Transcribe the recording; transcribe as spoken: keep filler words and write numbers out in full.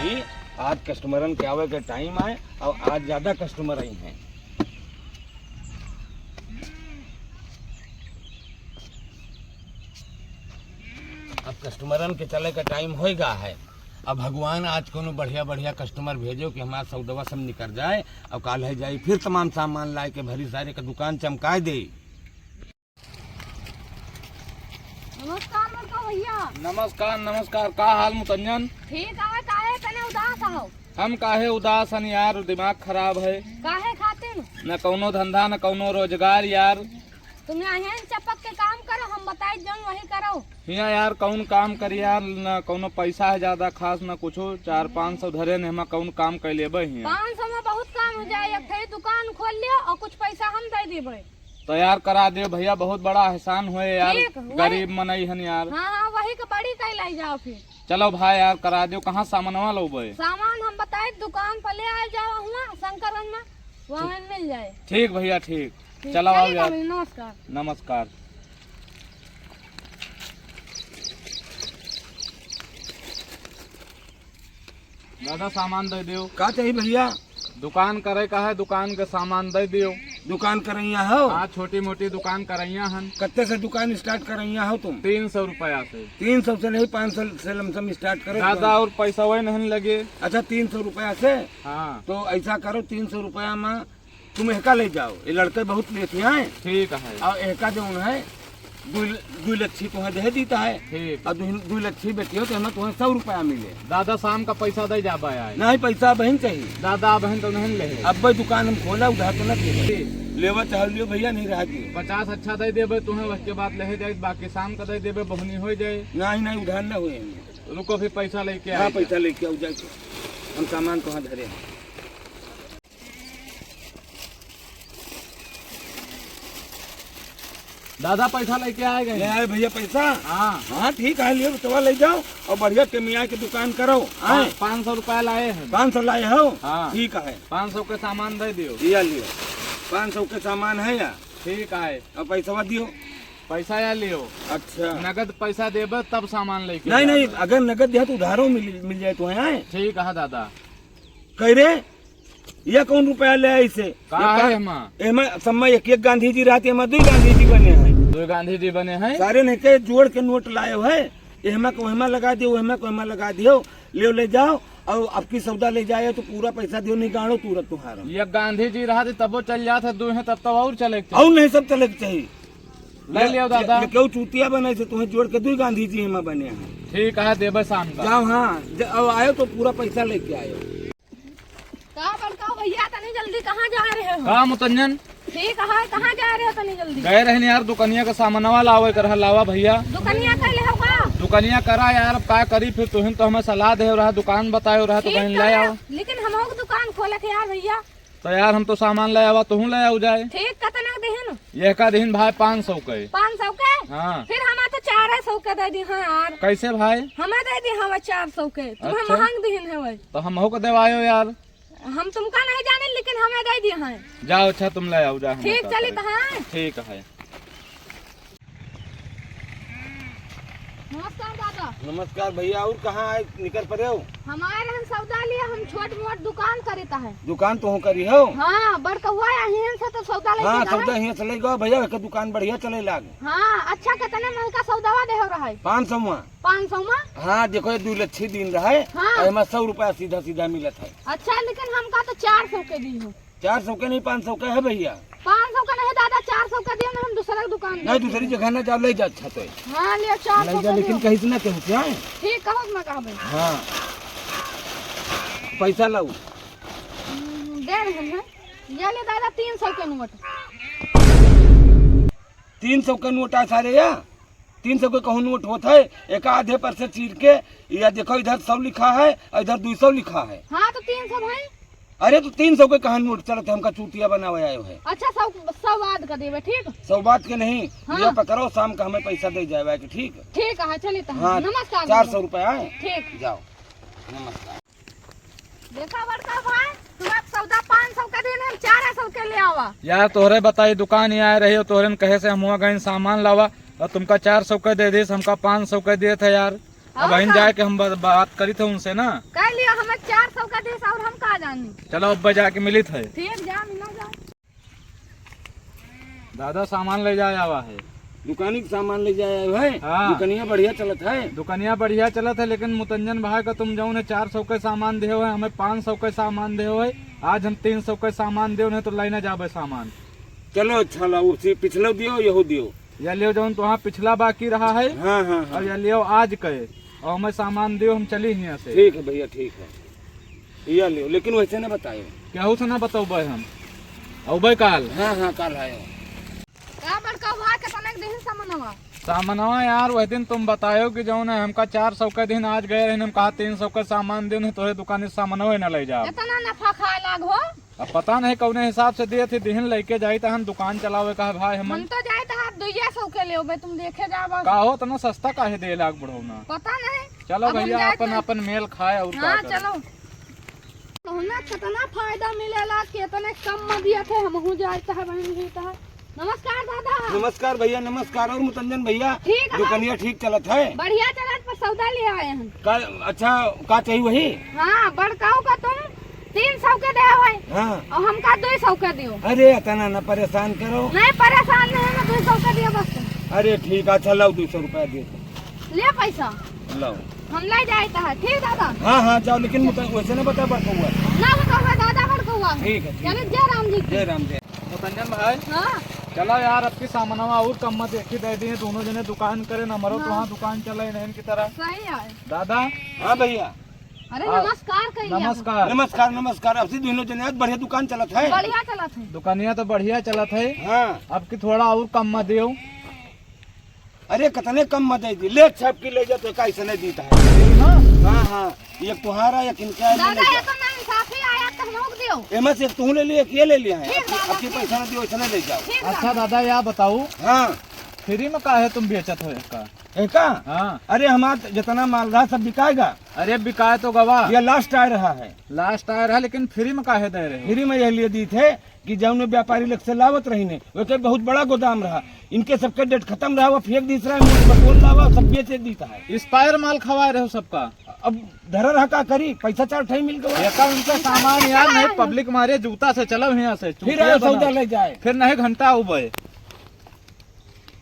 कि आज कस्टमरन के आवे के टाइम आए और आज ज्यादा कस्टमर आई हैं। अब कस्टमरन के चले का टाइम होइगा है। अब भगवान आज कोनो बढ़िया बढ़िया कस्टमर भेजो कि हमार सौदवा सब निकर जाए और काल है जाई फिर तमाम सामान लाए के भरी सारे का दुकान चमकाए दे। नमस्कार बड़का भैया। नमस्कार, नमस्कार। का हाल मुतंजन? ठीक है, काहे तने उदास हो? हम काहे उदास हन यार, दिमाग खराब है। काहे खातिर? न कौनो धंधा, न कौनो रोजगार यार। तुम यहाँ चपक के काम करो, हम बताई जौन वही करो। हियाँ यार कौन काम करी यार, न कौनो पैसा है ज्यादा खास, न कुछो। चार पाँच सौ धरे ने, हम कौन काम कर लेबे हियाँ। पाँच सौ में बहुत काम हो जाए, एक ठे दुकान खोल लियो और कुछ पैसा हम दे देबे। तो यार करा दे भैया, बहुत बड़ा एहसान होए यार, ठीक, वही। गरीब मनई हन यार। हाँ, हाँ, वही के बड़ी कई लाई जाओ फिर। चलो भाई यार करा दो, कहाँ सामानवा लोबे? सामान हम बताए दुकान पर ले आए जाओ हुआ शंकरगंज में, वहाँ मिल जाए। ठीक भैया, ठीक। ठीक, चलो आओ चलिए यार। तब, नमस्कार। नमस्कार। दादा सामान दे दियो। का चाहिए भैया? दुकान करे का है, दुकान के सामान दे दियो। दुकान करैया हो? हाँ, छोटी मोटी दुकान करैया हन। कत्ते से दुकान स्टार्ट करैया हो तुम? तीन सौ रुपया से। तीन सौ से नहीं, पाँच सौ से लमसम स्टार्ट करो दादा। और पैसा वही नहीं लगे। अच्छा, तीन सौ रुपया से? हाँ। तो ऐसा करो, तीन सौ रुपया में तुम एहका ले जाओ, ये लड़के बहुत लेत हैं। ठीक है। और एहका जौन है, दुई, दुई लच्छी तुम्हें दे दीता है। ठीक। और दुई, दुई लच्छी बेचियो तो हमें तुम्हें सौ रुपया मिले। दादा, शाम का पैसा दे जाबा आए। नहीं, पैसा बहिन चाहिए। दादा, बहिन तो नहीं ले। अब भाई दुकान हम खोला, उधार तो ना दे। ठीक। लेवा चाह लियो भैया, नहीं रहा दियो। पचास अच्छा दे देबे तुम्हें, उसके बाद ले जाए, बाकी शाम का दे देबे, बहुनी हो जाए। नहीं, नहीं, उधार ना हुए। रुको, फिर पैसा लेके हाँ, आए। पैसा लेके आओ, जाए। हम सामान कहाँ धरे हैं? दादा, पैसा लेके आए गए। ले आए भैया पैसा? हाँ। हाँ, ठीक है, लियो, तो ले जाओ और बढ़िया टेमिया के दुकान करो। आए। पाँच सौ रुपया लाए हैं। पाँच सौ लाए हो? हाँ। ठीक है। पाँच सौ के सामान दे दियो। ये लियो, पाँच सौ के सामान है या? ठीक है। और पैसा दियो। पैसा या लियो। अच्छा। नगद पैसा देबे तब सामान लेके नहीं, जाबे। नहीं, अगर नगद दिया तो उधारो मिल, मिल जाए तो है। ठीक है दादा। कह रे, ये कौन रुपया ले आई से? का ये है का-, एमा? एमा सम्मा एक, एक गांधी जी रहते, एमा दुई गांधी जी बने हैं। दुई गांधी जी बने हैं? सारे ने के जोड़ के नोट लाए है, एमा को एमा लगा दियो, एमा को एमा लगा दियो, ले ले जाओ, और आपकी सौदा ले जाए तो पूरा पैसा दियो, नहीं गाड़ो तुरंत तुम्हारा। ये गांधी जी रहते तबो चल जात है, दुई हैं तब तो और चले के चाहिए। और नहीं सब चले के चाहिए। ले लियो दादा। ये, ये क्यों चूतिया बने से तुम्हें जोड़ के दुई गांधी जी एमा बने हैं। ठीक है, देबे शाम का। जाओ, हाँ, ज-, अब आयो तो पूरा पैसा लेके आयो। का बड़का भैया, तनी जल्दी कहाँ जा रहे हो? का मुतंजन? ठीक है, कहाँ जा रहे हो तनी जल्दी? गए रहने यार, दुकनिया का सामानवा लावे कर, लावा भैया। दुकनिया का ले होगा? दुकनिया करा यार, अब का करी फिर, तुहिन तो हमें सलाह दे रहा, दुकान बताए रहा, तो ठीक कहीं ले है, आओ। लेकिन हम लोग दुकान खोले थे यार भैया। तो यार हम तो सामान ले आवा, तुहूँ ले आओ जाए। ठीक, कितना दिहन? ये का दिहन भाई, पाँच सौ के। पाँच सौ के? हाँ। फिर हमें तो चार सौ के दे दी, हाँ यार। कैसे भाई? हमें दे दी हमें चार सौ के, तुम्हें अच्छा। महंग दिहन है भाई। तो हमहू को देवायो यार। हम तुमका नहीं जाने, लेकिन हमें दे दिए हैं। जाओ, अच्छा, तुम ले आओ, जा, हम ठीक, चली तो हाँ। ठीक है। नमस्कार दादा। नमस्कार भैया, और कहाँ आए निकल पड़े हो? हमारे हम सौदा लिया, हम छोट मोट दुकान करीता है। दुकान तो हो करी हो? हाँ, बड़कौआ यहीं से तो सौदा लेके हाँ, गए। सौदा यहीं से ले गो भैया, एक दुकान बढ़िया चले लाग। हाँ, अच्छा, कितने महंगा सौदावा दे हो रहा है? पाँच सौ में। पाँच सौ में? हाँ, देखो, ये दुई लच्छी दिन रहा है, हाँ। और एमा सौ रुपया सीधा सीधा मिलत है। अच्छा, लेकिन हमका तो चार सौ के दी हो। चार सौ के नहीं, पाँच सौ के है भैया। पाँच सौ का नहीं दादा, चार सौ का दियो ना, हम दूसरा दुकान नहीं, देख दूसरी लेंगे। जगह ना जाओ, ले जा, अच्छा तो है। हाँ, लियो, चार सौ ले जा, का लेकिन दियो। कहीं से ना कहूँ क्या है? ठीक, कहो ना कहा भाई। हाँ, पैसा लाओ। हम्म, दे रहे हैं। ये ले दादा, तीन सौ के नोट। तीन सौ के नोट आ सारे या? तीन सौ के कहूँ नोट होत है, एक आधे पर से चीर के, या देखो, इधर सौ लिखा है और इधर दो सौ लिखा है। हाँ, तो तीन सौ भाई। अरे, तो तीन सौ के कहाँ नोट चलत है, हमका चूतिया बनावे आयो है। अच्छा, सौ, सौ बाद का देवे, ठीक? सौ बाद के नहीं, हाँ। ये पकड़ो, शाम का हमें पैसा दे जाए के, ठीक? ठीक है, चलिए तो। हाँ, नमस्कार चार सौ बाबा। रुपया है। ठीक। जाओ, नमस्कार। देखा बड़का भाई, तुम्हारा सौदा पाँच सौ के दिन हम चार सौ के ले आवा। यार, तोहरे बताई, दुकान ही आए रही हो, तोहरे न कहे से हम हुआ गए सामान लावा, और तुमका चार सौ के दे दीस, हमका पाँच सौ के दिए थे यार। अब और बहन का? जाए के हम ब-, बात करी थे उनसे ना। कह लियो, हम चार सौ का देस और हम का जानी। चलो अब जाके मिलित है। ठीक, जा मिला जा। दादा सामान ले जाए आवा है। दुकानी के सामान ले जाए आयो है। हाँ। दुकनिया बढ़िया चलत है। दुकनिया बढ़िया चलत है, लेकिन मुतंजन भाई का तुम जौन है चार सौ के सामान देहो है, हमें पाँच सौ के सामान देहो है। आज हम तीन सौ के सामान देहो है तो लेना जाबे सामान। चलो अच्छा ला, उसी पिछलो दियो, यहू दियो। या लियो जौन तुहां पिछला बाकी रहा है। हाँ, हाँ, हाँ। और या लियो आज के, और हमें सामान दियो, हम चली हियां से। ठीक है भैया, ठीक है। या लियो, लेकिन वैसे ना बतायो। केहू से ना बतौबे हम। औबे काल। हाँ, हाँ, काल आयो। का बड़का हुआ, कितने के देहिन सामानवा? सामानवा यार, वह दिन तुम बतायो कि जौन है हमका चार सौ के दिन, आज गए रहे, हम कहा तीन सौ के सामान दिन है, तोहे दुकान से सामानवा ही ना ले जाओ। इतना नफा खाए लाग हो? अब पता नहीं कौने हिसाब से दिए थे, दिहिन लेके जाई त हम दुकान चलावे का है भाई हमन। हम तो जाए त आप दुइया सौ के लेओ बे, तुम देखे जाओ बस। का हो, इतना सस्ता काहे दे लाग बुढ़ऊ ना? पता नहीं। चलो अब हम भैया, जाए अपन, तो अपन मेल खाए और का हाँ, करे। चलो। तो ना कितना फायदा मिलेला, कितने कम में दिए थे, हमहू जाए त है, बहन भी त है। नमस्कार दादा। नमस्कार भैया, नमस्कार। और मुतंजन भैया, ठीक है। दुकनिया ठीक चलत है? बढ़िया चलत, पर सौदा ले आए हैं। का, अच्छा, का चाहिए वही? हाँ, बड़काऊ का तुम तीन सौ के दे होए। हाँ। और हमका दो सौ के दियो। अरे, इतना ना परेशान करो। नहीं, परेशान नहीं, मैं दो सौ के दियो बस तुम। अरे, ठीक है, अच्छा, लाओ, दो सौ रुपया दे दो। ले पैसा। लाओ। हम ले जाए त है, ठीक दादा? हाँ, हाँ, जाओ, लेकिन मुत-, वैसे ना बता बड़काऊ। ना बताओ, दादा बड़काऊ। ठीक है, ठीक चलो, है। जय राम जी की। जय राम, जय। मुतंजन भाई, हाँ। चलो यार, अब की सामानवा और कम मत, एक ही दे दिए, दोनों जने दुकान करे ना, मरो हाँ। तो वहाँ दुकान चले नहीं की तरह। सही है। दादा। हाँ भैया। अरे हाँ, नमस्कार कहिए। नमस्कार। नमस्कार, नमस्कार। अब से दोनों जने आज बढ़िया दुकान चलत है। बढ़िया चलत है। दुकानिया तो बढ़िया चलत है। हाँ। अब की थोड़ा और कम मत दियो। अरे कितने कम मत दे दी, ले छप की ले जा तो कैसे नहीं दीता है। हाँ। हाँ, हाँ। ये तुम्हारा, ये किनका है, ले दादा, जा। ये तो ना इंसाफी आया, तो हम लोग दियो। एमा से तू ले लिया, के ले लिया है? ठीक, अब, दादा, अब की ठीक। पैसा ना दियो, ऐसा ना ले जाओ। ठीक, अच्छा दादा। दादा, या बताओ, हाँ। फ्री में काहे तुम बेचत हो इसका? इसका? हाँ। अरे हमारा जितना माल रहा सब बिकाएगा। अरे बिकाए तो गवा। ये लास्ट आय रहा है। लास्ट आय रहा, लेकिन फ्री में काहे दे रहे हो? फ्री में यह लिए दी थे कि जौन व्यापारी लोग से लावत रही ने, ओके बहुत बड़ा गोदाम रहा, इनके सबके डेट खत्म रहा, वो फेंक दीस रहा है, मुझे बटोर लावा, सब बेचे दीता है। एक्सपायर माल खवाए रहे हो सबका। अब धरा रहा का करी, पैसा चार ठाई मिल गवा। एका उनका सामान यार नहीं, पब्लिक मारे जूता से चलो यहाँ से, फिर चुटिया आए सौदा बना। ले जाए। फिर नहीं घंटा उबे।